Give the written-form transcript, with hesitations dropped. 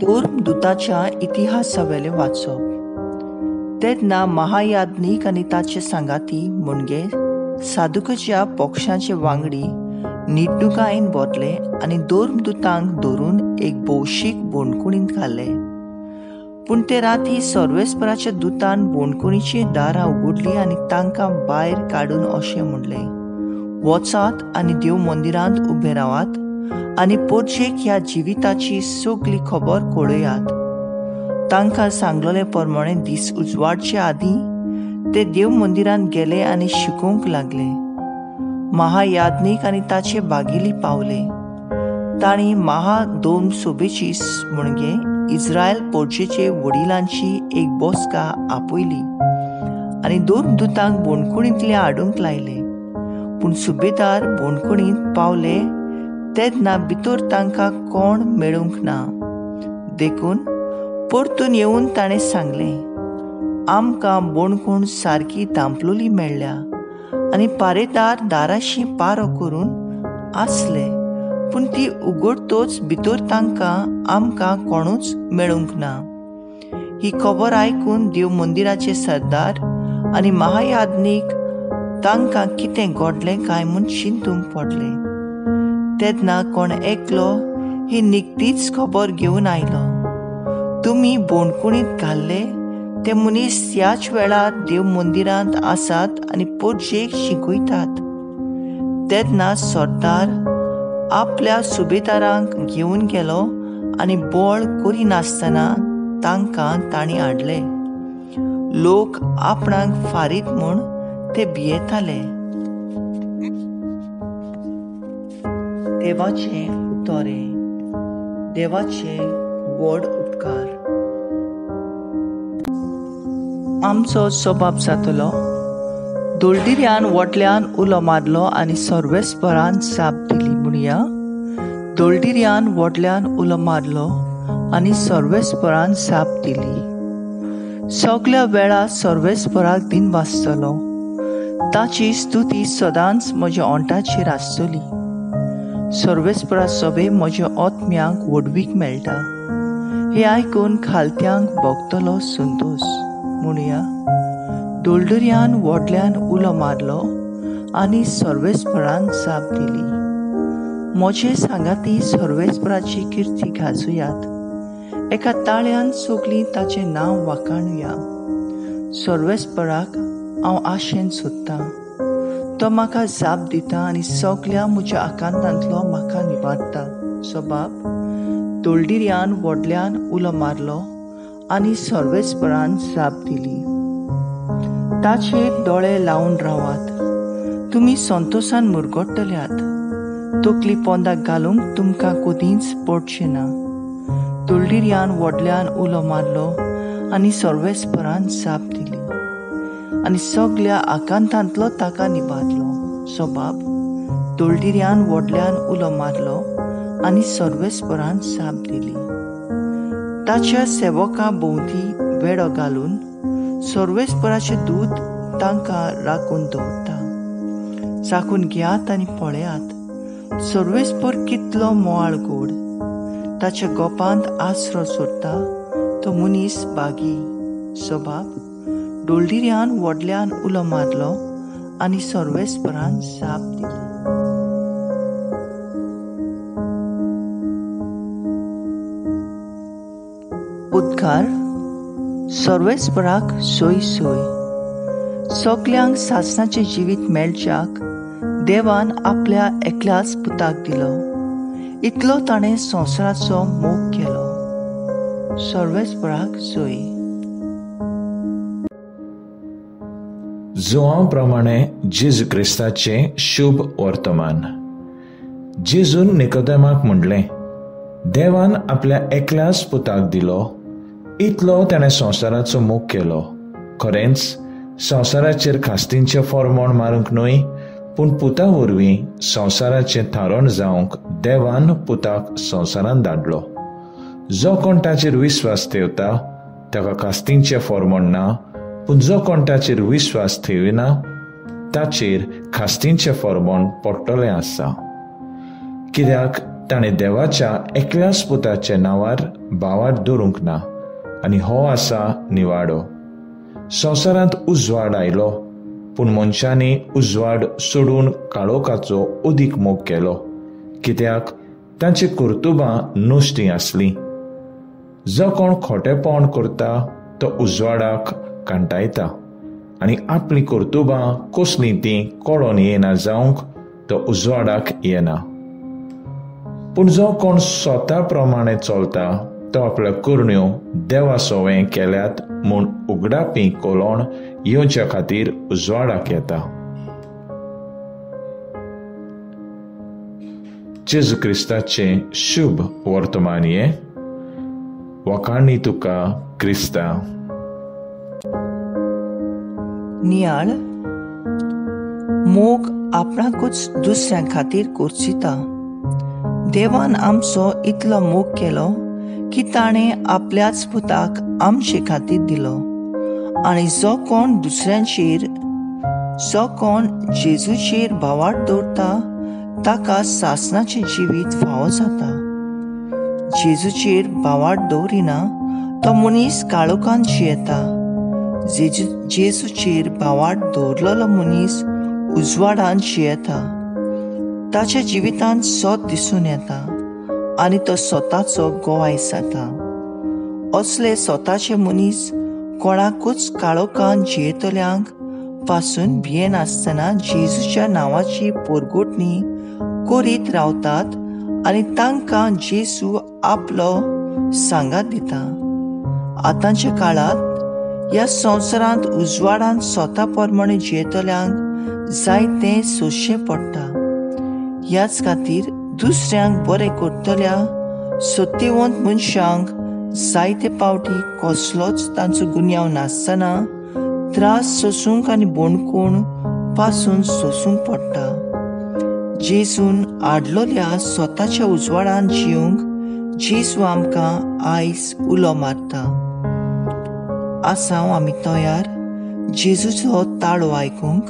धर्मदूताच्या इतिहासावेलें वाचप. तेन्ना महायाज्ञीक आनी ताचे सांगाती म्हणजे साधुकच्या पक्षाचे वांगडी निडणुकायेन भरले आनी धर्मदूतांक धरून एक भौशीक बोणकुणींत घाले. पूण ते राती सर्वेस्पराच्या दुतान बोणकुणीची दारां उगडली आनी तांकां भायर काडून अशें म्हणलें, वचात आनी देव मंदिरांत उबे रावात आनी पोरचेक ह्या जिविताची सगली खबर कळयात. तांकां सांगलेले प्रमाणे दीस उजवाडचे आदीं ते देव मंदिरांत गेले आनी शिकोवंक लागले. महायाज्ञीक आनी ताचे भागिली पावले. तांणी महादोम सोबेची म्हणजे इस्रायल पोरचेचे वडिलांची एक बसका आपयली आनी धर्मदूतांक बोणकुणींतले हाडूंक लायले. पूण सुबेदार बोणकुणींत पावले तेन्ना भितर तांकां कोण मेळूंक ना. देखून परतून येवन ताणें सांगलें, आमकां बोणकूण सारकी धांपलोली मेळ्ळ्या आनी पारेदार दाराशी पारो करून आसले, पूण ती उगडतोच भितर तांकां आमकां कोणूच मेळूंक ना. ही खबर आयकून देव मंदिराचे सरदार आनी महायाज्ञीक तांकां कितें घडलें काय म्हूण चिंतूंक पडलें. तेन्ना कोण एकलो ही निकतीच खबर घेवन आयलो, तुमी बोणकुणींत घाल्ले ते मनीस ह्याच वेळार देव मंदिरांत आसात आनी पोरजेक शिकयतात. तेन्ना सरदार आपल्या सुबेदारांक घेवन गेलो आनी बळ करिनासतना तांकां तांणी हाडले. लोक आपणाक फारीत म्हूण ते भियेताले. देवाचें उतरें. देवाचे व्हड उपकार. आमचो स्वभाव जातलो. दोलदिऱ्यान व्हडल्यान उलो मारलो आनी सर्वेस्परान जाप दिली. म्हणया, दोलदिऱ्यान व्हडल्यान उलो मारलो आनी सर्वेस्परान जाप दिली. सगल्या वेळार सर्वेस्पराक दिन वाचतलो. ताची स्तुती सदांच म्हज्या ओंठाचेर आसतली. सर्वेस्परा सभे म्हज्या आत्म्यांक व्हडवीक मेळटा. हें आयकून खालत्यांक भोगतलो संतोश. म्हणया, दोलदुर्यान व्हडल्यान उलो मारलो आनी सर्वेस्परान जाप दिली. म्हजे सांगाती सर्वेस्पराची किर्ती गाजोयात. एका ताळ्यान सगलीं ताचें नांव वाखाणुया. सर्वेस्पराक हांव आशेन सोदतां. तो म्हाका जाप दिता आनी सगल्या म्हज्या आकांतांतलो म्हाका निवारता. सबाब दोलदिऱ्यान व्हडल्यान उलो मारलो आनी सर्वेस्परान जाप दिली. ताचेर दोळे लावन रावात, तुमी संतोशान मुरगट्टल्यात. तकली पोंदाक घालूंक तुमकां कदींच पडचें ना. दोलदिऱ्यान व्हडल्यान उलो मारलो आनी सर्वेस्परान जाप दिली आनी सगल्या आकांतांतलो ताका निवारलो. सबाब दोलदिऱ्यान व्हडल्यान उलो मारलो आनी सर्वेस्परान जाप दिली. ताच्या सेवकां भोंवती वेडो घालून सर्वेस्पराचें दूत तांकां राखून दवरता. चाखून घेयात आनी पळयात सर्वेस्पर कितलो मोवाळ गोड. ताच्या गोपांत आसरो सोडटा तो मनीस बागी. सबाब दोलदिऱ्यान व्हडल्यान उलो मारलो आनी सर्वेस्परान जाप दिली. उद्गार. सर्वेस्पराक सोय सोय. सगल्यांक सासणाचें जिवीत मेळच्याक देवान आपल्या एकल्याच पुताक दिलो. इतलो ताणें संवसाराचो मोग केलो. सर्वेस्पराक सोय. जुआंव प्रमाणे जेजू क्रिस्ताचें शुभ वर्तमान. जेजून निकोदेमाक म्हणलें, देवान आपल्या एकल्याच पुताक दिलो, इतलो ताणें संवसाराचो मोग केलो. खरेंच संवसाराचेर खास्तींचें फॉर्मोण मारूंक न्हय, पूण पुता वरवीं संवसाराचें थारण जावंक देवान पुताक संवसारांत धाडलो. जो कोण ताचेर विस्वास ठेवता ताका खास्तींचें फॉर्मोण ना, पूण जो कोण ताचेर विस्वास ठेविना ताचेर खास्तींचें फॉर्मोण पडटलें आसा. कित्याक ताणें देवाच्या एकल्याच पुताच्या नांवार भावार दवरूंक ना आनी हो आसा निवाडो. संवसारांत उजवाड आयलो, पूण मनशांनी उजवाड सोडून काळोखाचो अदीक मोग केलो, कित्याक तांची कर्तुबां नुस्तीं आसलीं. जो कोण खोटेपण करता तो उजवाडाक कांटायता आनी आपलीं कर्तुबां कसलीं तीं कळोन येना जावंक तो उजवाडाक येना. पूण जो कोण स्वता प्रमाणे चलता तो आपल्या करण्यो देवा सोवें केल्यात म्हूण उगडापी कलोण येवच्या खातीर उजवाडाक येता. जेजू क्रिस्ताचें शुभ वर्तमान हें. वखाणी तुका क्रिस्ता. नियाळ. मोग आपणाकूच दुसऱ्यां खातीर कोर्चिता. देवान आमचो इतलो मोग केलो की ताणें आपल्याच पुताक आमचे खातीर दिलो आनी जो कोण दुसऱ्यांचेर, जो कोण जेजूचेर भावार्थ दवरता ताका सासणाचें जिवीत फावो जाता. जेजूचेर भावार्थ दवरिना तो मनीस काळोखान जियेता. जेजूचेर भावार्थ दवरलेलो मनीस उजवाडान जियेता. ताच्या जिवितांत सत दिसून येता आनी तो स्वताचो गोवाय जाता. असले स्वताचे मनीस कोणाकूच काळोखान जियेतल्यांक पासून भियेनासतना जेजूच्या नांवाची पोरगोटणी करीत रावतात आनी तांकां जेजू आपलो सांगात दिता. आतांच्या काळांत ह्या संवसारांत उजवाडान स्वता प्रमाणे जियेतल्यांक जायतें सोंसचें पडटा. ह्याच खातीर दुसऱ्यांक बरें करतल्या सत्यवंत मनशांक जायते पावटी कसलोच तांचो गुन्यांव नासतना त्रास सोसूंक आनी बोणकोण पासून सोसूंक पडटा. जेजून आडलोल्या स्वताच्या उजवाडान जिवंक जेजू आमकां आयज उलो मारता. आसाव आमी तयार जेजूचो ताळो आयकूंक?